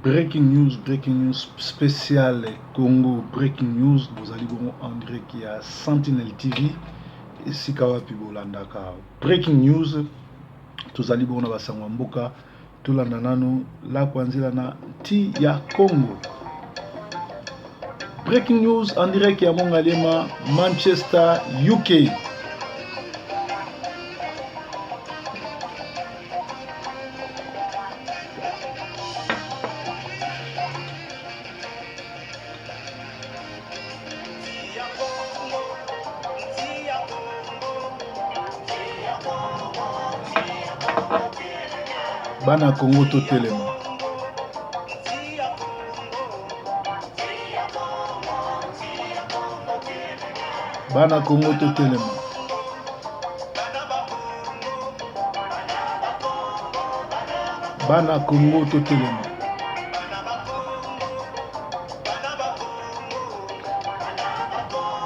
Breaking news, breaking news spécial Congo breaking news bozali bongo en direct ya Sentinel TV esika wapi bolandaka breaking news tozali bongo na basango ya mboka tolanda nanu lakwa nzela na ti ya Congo breaking news en direct ya Mongaliema Manchester UK Bana Congo totelema. Bana Congo totelema. Bana Congo totelema.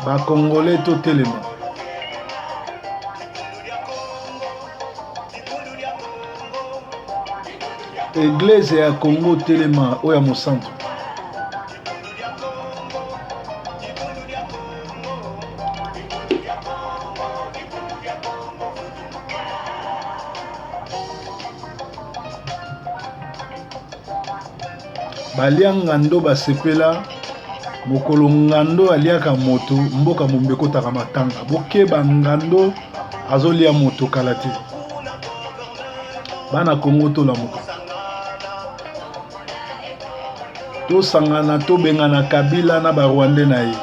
Ba Congolais totelema. Eglise ya Congo telema oyo ya mosantu. Balia ngando basepela mokolo ngando aliaka moto mboka mombe ekotaka matanga bokeba ngando azolia moto kala te bana kongo tolamuka tosangana tobengana kabila na ba rwandais na ye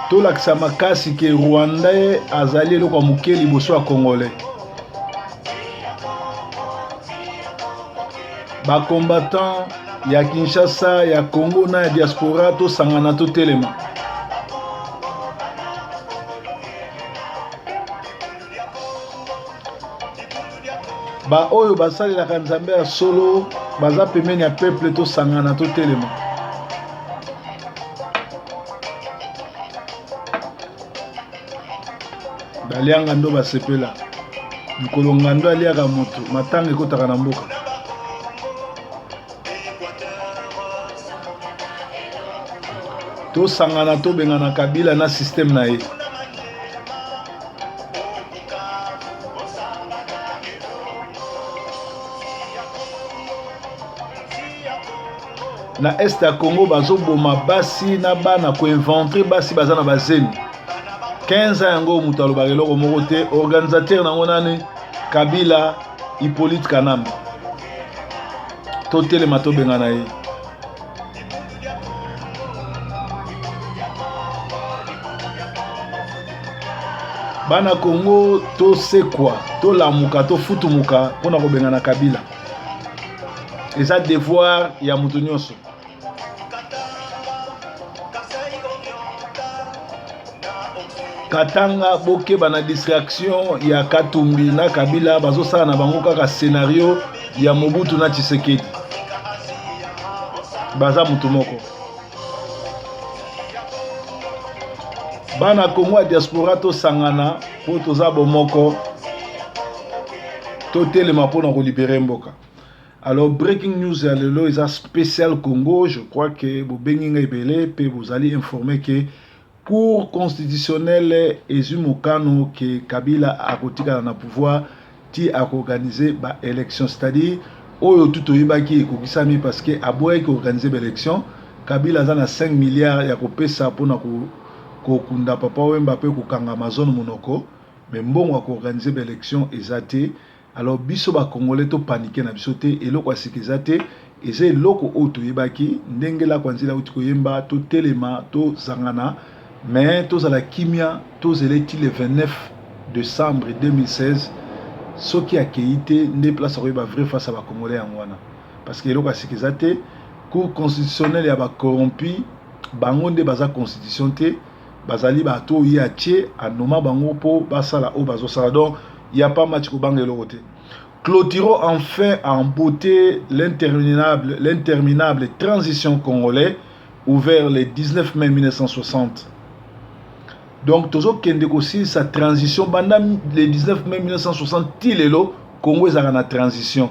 tolakisa makasi ke rwandais azali eloko ya moke liboso ya congolais ba combattant ya kinshasa ya congo na ya diaspora tosangana totelema Ba oyo basalelaka Nzambe ya solo baza pembeni ya peuple, tosangana totelema. Balia ngando basepela, mokolo ngando aliaka moto, matanga ekotaka na mboka. Tosangana tobengana Kabila na système na ye. Na est ya Congo bazoboma basi na bana, koinventre basi baza na bazemi 15 ans. Yango moto alobaka eloko moko te. Organisateur nango nani? Kabila Hippolyte Kanambe. Totelema tobengana ye. Bana Congo tosekwa, tolamuka, tofutumuka mpona kobengana Kabila. Eza devoir ya moto nyonso. Katanga bokeba na distraction ya Katumbi na Kabila, bazosala na bango kaka scenario ya Mobutu na Tshisekedi, baza mutu moko. Bana Congo ya diaspora tosangana mpo toza bomoko, totelema mpo na kolibere mboka. Alors breaking news ya lelo eza spécial Congo. Je crois que bobengi nga ebele mpe bozali informé que Cour constitutionnelle ezwi mokano ke Kabila akotikala na pouvoir ti akoorganize ba elections, c'est-à-dire oyo tout toyebaki ekokisami parce que aboyaki koorganize ba elections. Kabila aza na 5 milliards ya kopesa mpona kokunda Papa Wemba mpe kokanga Amazon monoko, mais mbongo ya koorganize ba elections eza te. Alors biso ba congolais to paniquer na biso te, eloko ya sika eza te, eza eloko oyo toyebaki ndenge Lakwa Nzila auti koyemba, totelema, tozangana, mais tozala kimia, tozela ti le 29 décembre 2016 soki akei te nde place akoyeba vraie face ya ba congolais yango wana, parce que eloko ya sika eza te. Cour constitutionnelle ya ba corrompu bango nde baza constitution te, bazali bato oyo ye atie anoma bango mpo basala oyo bazosala, donc y a pas match, kobanga eloko te. Clôturons enfin en beauté l'interminable transition congolais ouvert le 19 mai 1960. Donc tozokende kosilisa transition banda le 19 mai 1960 ti lelo. Congo ezalaka na transition.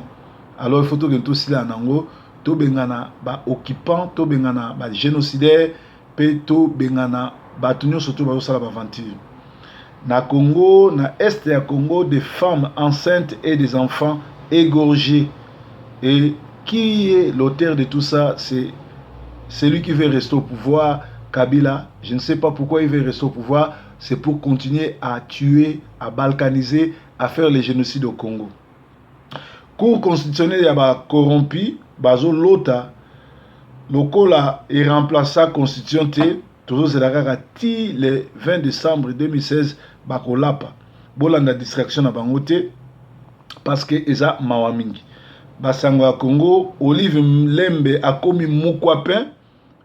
Alors il faut tokende tosila nango, tobengana ba occupants, tobengana ba génocidaires mpe tobengana bato nyonso to bazosala ba aventure na Congo. Na est ya Congo, des femmes enceintes et des enfants égorgés. Et qui est l'auteur de tout ça? C'est celui qui veut rester au pouvoir, Kabila. Je ne sais pas pourquoi il veut rester au pouvoir. C'est pour continuer à tuer, à balkaniser, à faire les génocides au Congo. Cour constitutionnelle ya bacorrompi bazolota lokola eremplaça constitution te. Tozozela kaka ti le 20 décembre 2016, bakolapa. Bolanda distraction na bango te, parce que eza mawa mingi. Basango ya Congo, Olive Lembe akomi mukwa pain.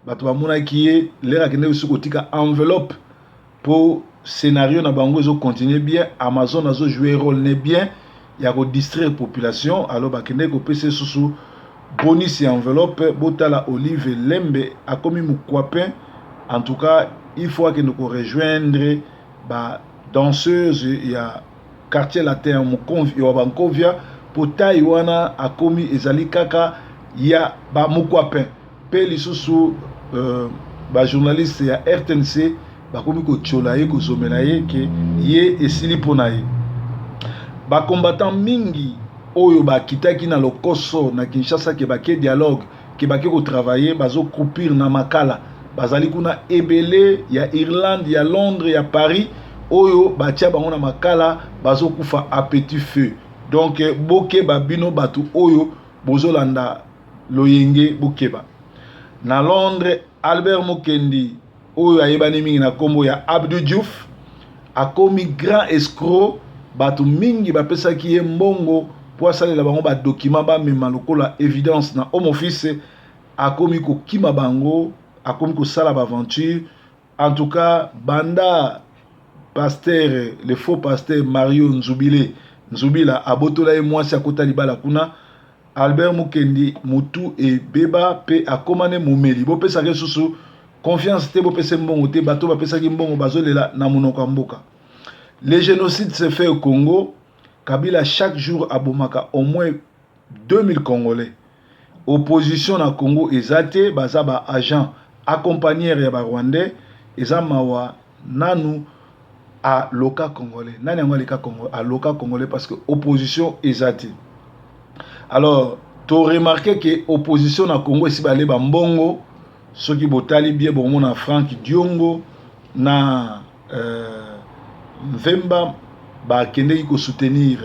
Bato bamonaki ye lere akendeki soki kotika enveloppe mpo scénario na bango ezocontinue bien. Amazon azojouer rôle ne bien ya kodistraire population. Alors bakendeki kopesa lisusu bonus ya enveloppe. Botala, Olive Lembe akomi mukwa pain. En tout cas, il faut akende korejoindre badanseuse ya Quartier Latin ya bankovia, po tai wana akomi ezali kaka ya bamukwa pain. Mpe lisusu bajournaliste ya RTNC bakomi kotiola ye, kozomela ye ke ye esili mpo na ye. Bacombattant mingi oyo bakitaki na lokoso na Kinshasa ke bake dialogue, ke bake kotravailler, bazocroupir na Makala. Bazali kuna ebele ya Irlande, ya Londres, ya Paris, oyo batia bango na Makala, bazokufa à petit feu. Donc bokeba, bino bato oyo bozolanda loyenge, bokeba. Na Londres, Albert Mokendi, oyo ayebani mingi na nkombo ya Abdou Diouf, akomi grand escroc. Bato mingi bapesaki ye mbongo mpo asalela bango badocument bamema lokola évidence na Home Office. Akomi kokima bango, akomi kosala baaventure. En tout cas, banda pasteur, le faux pasteur Mario Nzubile Nzubila abotola ye mwasi, akota libala kuna, Albert Mukendi mutu ebeba mpe akóma ne momeli. Bopesaka lisusu confiance te, bopesa mbongo te. Bato bapesaki mbongo bazolela na monoko ya mboka. Le génocide se fait au Congo. Kabila chaque jour abomaka au moins 2000 Congolais. Opposition na Congo eza te, baza baagent accompagner ya barwandais. Eza mawa. Nanu aloka Congolais nani yango aleka Congo, aloka Congolais, parce que opposition eza te. Alors toremarquer ke opposition na Congo esi baleba mbongo. Soki botali bien, bomona Frank Diongo na Mvemba bakendeki kosoutenir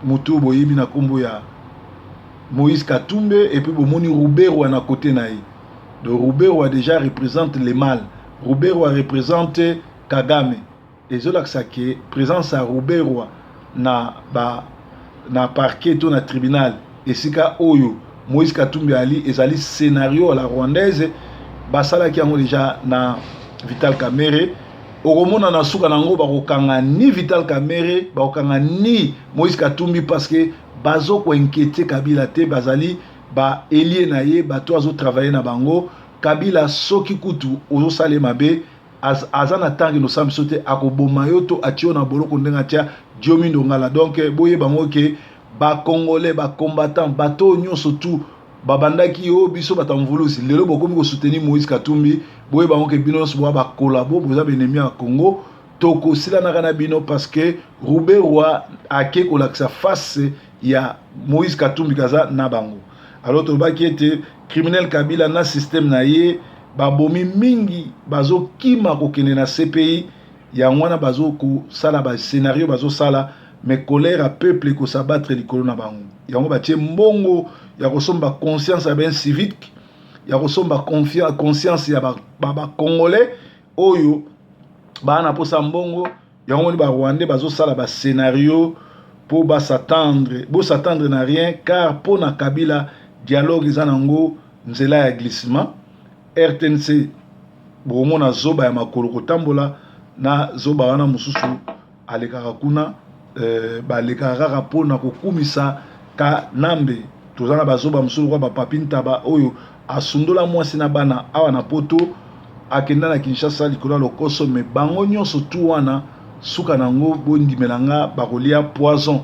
motu boyebi na nkombo ya Moïse Katumbi. Et puis bomoni Ruberwa na côté na ye. Donc Ruberwa déjà représente le mal, Ruberwa représente Kagame. Ezolakisa ke présence ya Ruberwa na parquet to na tribunal esika oyo Moïse Katumbi ali ezali scénario à la rwandaise. Basalaki yango déjà na Vital Kamerhe. Okomona na suka nango bakokanga ni Vital Kamerhe, bakokanga ni Moïse Katumbi, parce que bazokoinquiéter Kabila te. Bazali baallié na ye, bato azotravailler na bango. Kabila, soki kutu ozosala mabe, aza na ntango nosala biso te, akoboma yo to atie yo na boloko ndenge atia Diomi Ndongala. Donc boyeba yango ke bacongolais, bacombattant, bato oyo nyonso tu babandaki oyo biso bato ya mvulusi, lelo bokomi kosoutenir Moïse Katumbi, boyeba yango ke bino nyonso boya bakolabo, boza baennemi ya Congo. Tokosilanaka na bino, parce que Ruberwa ake kolakisa face ya Moïse Katumbi kaza na bango. Alors tolobaki ete criminel Kabila na système na ye babomi mingi, bazokima kokende na CPI. Yango wana bazokosala bascénario bazosala, mais colère ya peuple ekos'abattre likolo na bango. Yango batie mbongo ya kosomba conscience ya baincivique, ya kosomba conscience ya bacongolais oyo baa na mposa mbongo. Yango moni barwandais bazosala bascénario mpo bas'attendre. Bos'attendre na rien, car mpo na Kabila dialogue eza nango nzela ya glissement. RTNC, bokomona zoba ya makolo kotambola na zoba wana mosusu alekaka kuna, balekaka kaka mpona kokumisa Kanambe. Toza na bazoba mosusu lokola bapapi Ntaba oyo asundola mwasi na bana awa na Poto, akenda na Kinshasa likolo ya lokoso. Me bango nyonso tu wana Suka na yango, bondimela nga, bakolia poison.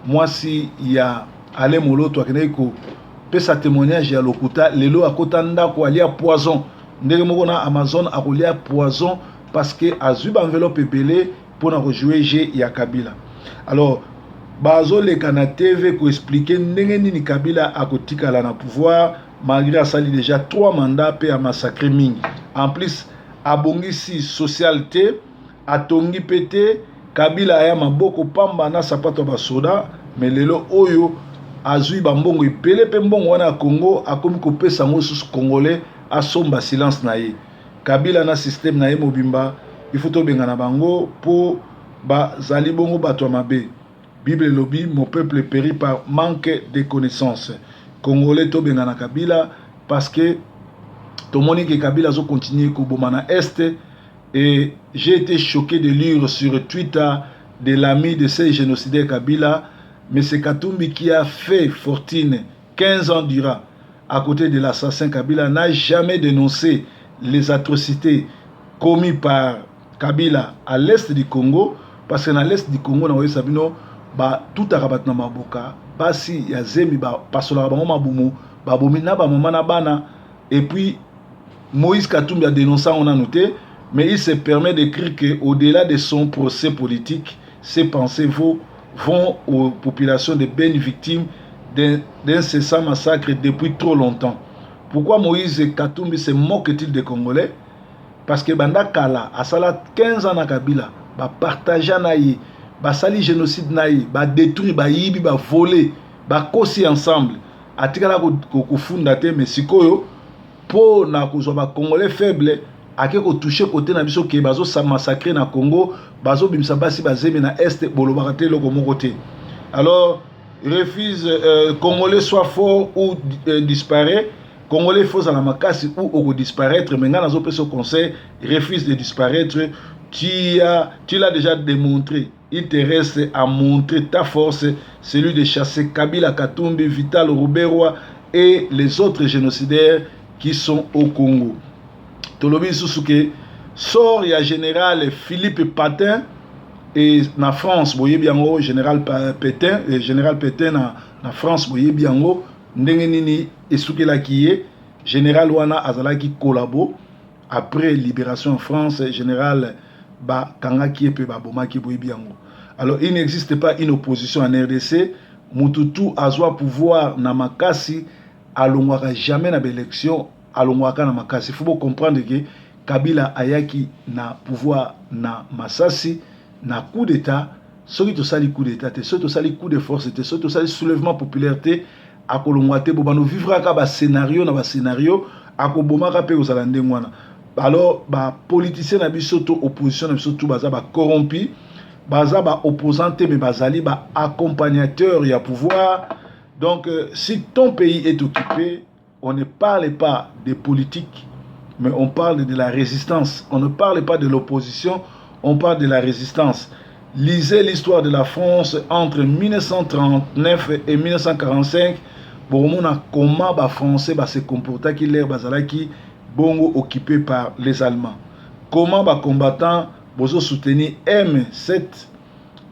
Mwasi ya Alain Moloto akendaki kopesa témoignage ya lokuta, lelo akota ndako alia poison. Ndenge moko na Amazon akolia poison parce que azwi baenveloppe ebele mpona kojouer jeu ya Kabila. Alors bazoleka na TV koexpliquer ndenge nini Kabila akotikala na pouvoir malgré asali déjà 3 mandats mpe amassacre mingi. En plus abongisi social te, atongi mpe te. Kabila aya maboko pamba na sapato ya basoda, mais lelo oyo azwi bambongo ebele mpe mbongo wana ya Congo akomi kopesa yango susu Congolais asomba silence na ye. Kabila na système na ye mobimba, il faut tobengana bango mpo bazali bongo bato ya mabe. Bible elobi: "Mon peuple périt par manque de connaissance." Congolais, tobengana Kabila parce que tomoni ke Kabila azocontinue koboma na Est. Et j'ai été choqué de lire sur Twitter de l'ami de ces génocidaires Kabila, M. Katumbi, qui a fait fortune 15 ans durant à côté de l'assassin Kabila, n'a jamais dénoncé les atrocités commises par Kabila à l'est du Congo, parce que na l'est du Congo, na oyesa bino, batutaka bato na maboka, basi ya zemi bapasolaka bango mabumu, babomi na bamama na bana. Et puis Moïse Katumbi a dénoncé yango nanu te, mais il se permet d'écrire que au-delà de son procès politique, ses pensées vont aux populations de Beni, victimes d'incessants massacres depuis trop longtemps. Pourquoi Moïse Katumbi se moque-t-il des Congolais? Parce que banda kala asala 15 ans na Kabila, bapartage na ye, basali génocide na ye, badétruire, bayibi, bavole, bakosi ensemble, atikala kofunda te. Mais sikoyo, mpo na kozwa bacongolais faible, ake kotouche kote na biso ke bazomassacre na Congo, bazobimisa basi bazemi na Est, bolobaka te eloko moko te. Alors refuse, Congolais, soit fort ou disparaît. Congolais, faut ozala makasi ou okodisparaître. Mais ngai nazopesa conseil: refuse de disparaître. Tu l'as déjà démontré, il te reste à montrer ta force, celui de chasser Kabila, Katumbi, Vital, Ruberwa et les autres génocidaires qui sont au Congo. Tolobi lisusu ke sort ya général Philippe Pétain e na France, boyebi yango, général Pétain, général Pétain na France, boyebi yango ndenge nini esukelaki ye. Général wana azalaki collabo. Après libération en France, général bakangaki ye mpe babomaki, boyebi yango. Alors il n'existe pas une opposition en RDC. Mutu tu azwa pouvoir na makasi alongwaka jamais na baélection, alongwaka na makasi. Faut bocomprendre ke Kabila ayaki na pouvoir na masasi, na coup d'état. Soki tosali coup d'état te, soki tosali coup de force te, soki tosali soulèvement populaire te, akolongwa te. Bobanda ovivraka bascénario na bascénario, akobomaka mpe kozala ndenge wana. Alors bapoliticien na biso to opposition na biso tu baza bacorrompi, baza baopposant te, mais bazali baaccompagnateur ya pouvoir. Donc si ton pays est occupé, on ne parle pas de politique, mais on parle de la résistance. On ne parle pas de l'opposition, on parle de la résistance. Lisez l'histoire de la France entre 1939 et 1945, bomona comment bafrançais base comportaki l'heure bazalaki bongo occupé par les Allemands, comment bacombattant bozosoutenir M7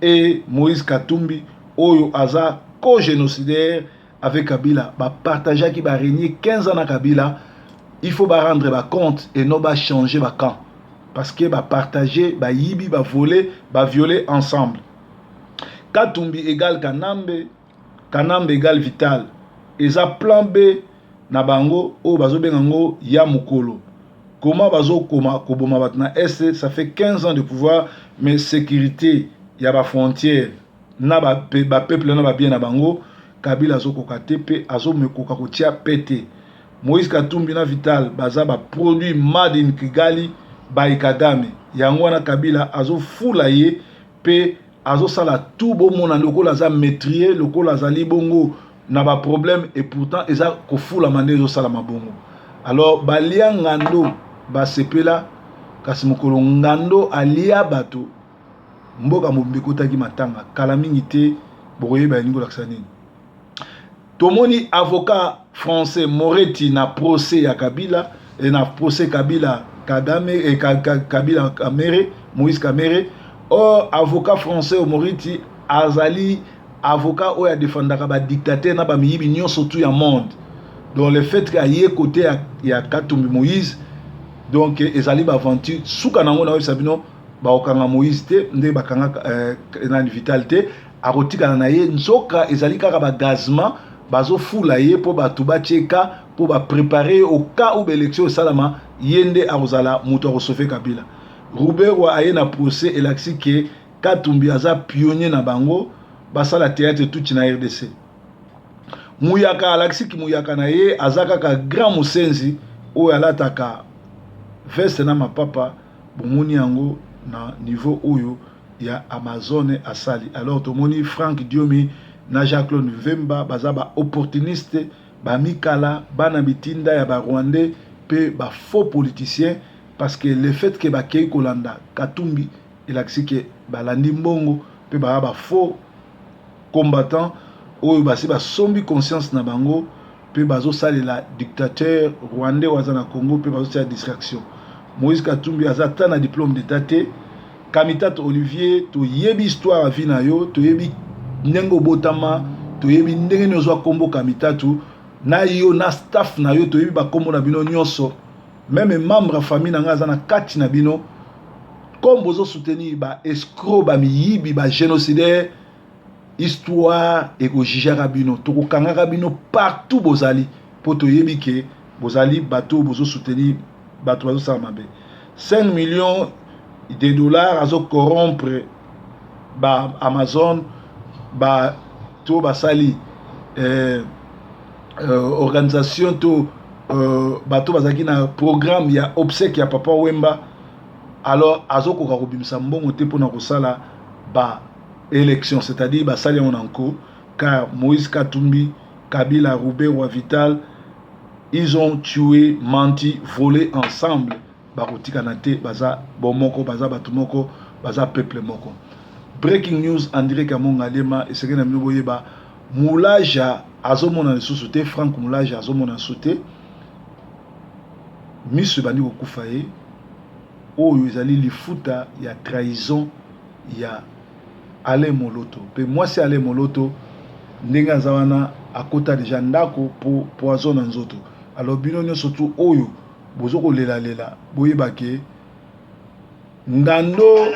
et Moïse Katumbi oyo aza co-génocidaire avec Kabila. Bapartageaki, barégné 15 ans na Kabila. Il faut barendre bacompte et non bachanger bacamp, parce que bapartage, bayibi, bavole, baviole ensemble. Katumbi égale Kanambe, Kanambe égale Vital. Eza plan B na bango oyo bazobenga yango ya mokolo. Comment bazokoma koboma bato na Est? Ça fait 15 ans de pouvoir, mais sécurité ya bafrontière na bapeuple na babien na bango, Kabila azokoka te mpe azomekoka kotia pe te. Moïse Katumbi na Vital baza baproduit made in Kigali by Kagame. Yango wana Kabila azofula ye mpe azosala tout bomona lokola aza maîtrise, lokola azali bongo na baproblème, et pourtant eza kofulama nde ezosalama bongo. Alors balia ngando, basepela, kasi mokolo ngando alia bato, mboka mobimba ekotaki matanga. Kala mingi te bokoyeba elingi kolakisa nini. Tomoni avocat français Moretti na procès ya Kabila, na procès Kabila Kagame, Kabila Kamerhe, Moïse Kamerhe. Or avocat français Omoriti azali avocat oyo adefendaka ba dictateur na ba miyibi nyonso tout ya monde. Donc le fait que aye côté ya Katumbi Moïse, donc ezali ba aventure suka nango na oyebisa bino bakokanga Moïse te nde bakanga nani Vital te, akotikala na ye nzoka ezali kaka ba gazement bazofula ye mpo bato batie ka mpo ba préparer ye au cas où baélection esalama, ye nde akozala moto akosauve Kabila. Ruberwa aye na procès elakisi ke Katumbi aza pionnier na bango basala théâtre tuti na RDC. Muyaka alakisi muyaka na ye aza kaka grand mosenzi oyo alataka veste na mapapa, bomoni yango na niveau oyo ya Amazone asali. Alors tomoni Frank Diomi na Jacques-Claude Mvemba baza ba opportuniste, bamikala bana bitinda ya ba Rwandais pe ba faux politiciens, parce que le fait que bakei kolanda Katumbi elakisi ke balandi mbongo pe baya ba faux combattant oyo basi basombi conscience na bango pe bazosalela dictateur rwandais oyo aza na Congo pe bazotia distraction. Moïse Katumbi aza ta na diplôme d'état te. Kamitatu Olivier, toyebi histoire ya vie na yo, toyebi ndenge obotama, toyebi ndenge nini ozwa kombo Kamitatu na yo na staff na yo, toyebi bakombo na bino nyonso, même membre ya famille na ngai aza na kati na bino. Comme bozo soutenir ba escroc, ba miyibi, ba génocidaire, histoire ekojijaka bino, tokokangaka bino partout bozali, po toyebi ke bozali bato bozo soutenir bato bazosala mabe. 5 millions de dollars azo corrompre ba Amazon, ba to basali organisation to bato bazalaki na programme ya obsèque ya Papa Wemba. Alors azokoka kobimisa mbongo te mpona kosala ba élection, c'est-à-dire basali yango na nko, car Moïse Katumbi, Kabila, Ruberwa, Vital, ils ont tué, menti, volé ensemble. Bakotikana te, baza bomoko, baza bato moko, baza peuple moko. Breaking news en direct ya Mongalema, esengeli na bino boyeba Mulaja azomona lisusu te, Frank Mulaja azomona lisusu te, miso ebandi kokufa ye. Oyo ezali lifuta ya trahison ya Alain Moloto. Pe mwasi Alain Moloto ndenge aza wana akota deja ndako po poison na nzoto. Alors bino nyonso tu oyo bozo kolelalela boyeba ke ngando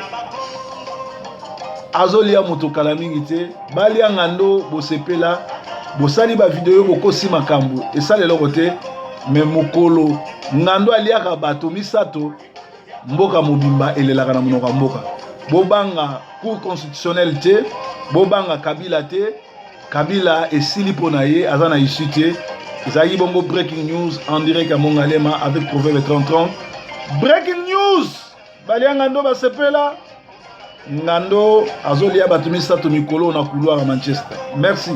azolia moto kala mingi te, balia ngando bosepela, bosali ba video bokosi makambo esala eloko te, me mokolo ngando aliaka bato misato, mboka mobimba elelaka na monoko ya mboka. Bobanga cour constitutionnelle te, bobanga Kabila te, Kabila esili mpo na ye, aza na issue te. Ezalaki bongo breaking news en direct ya Mongalema avec Proverbe 3030. Breaking news, balia ngando basepela, ngando azolia bato misato mikolo na couloir ya Manchester. Merci.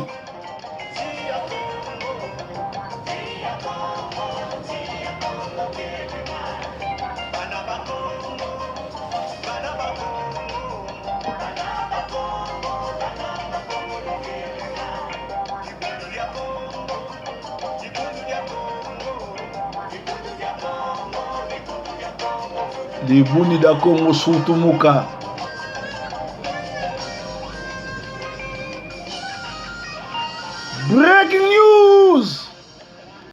Libuni da Congo surtout muka.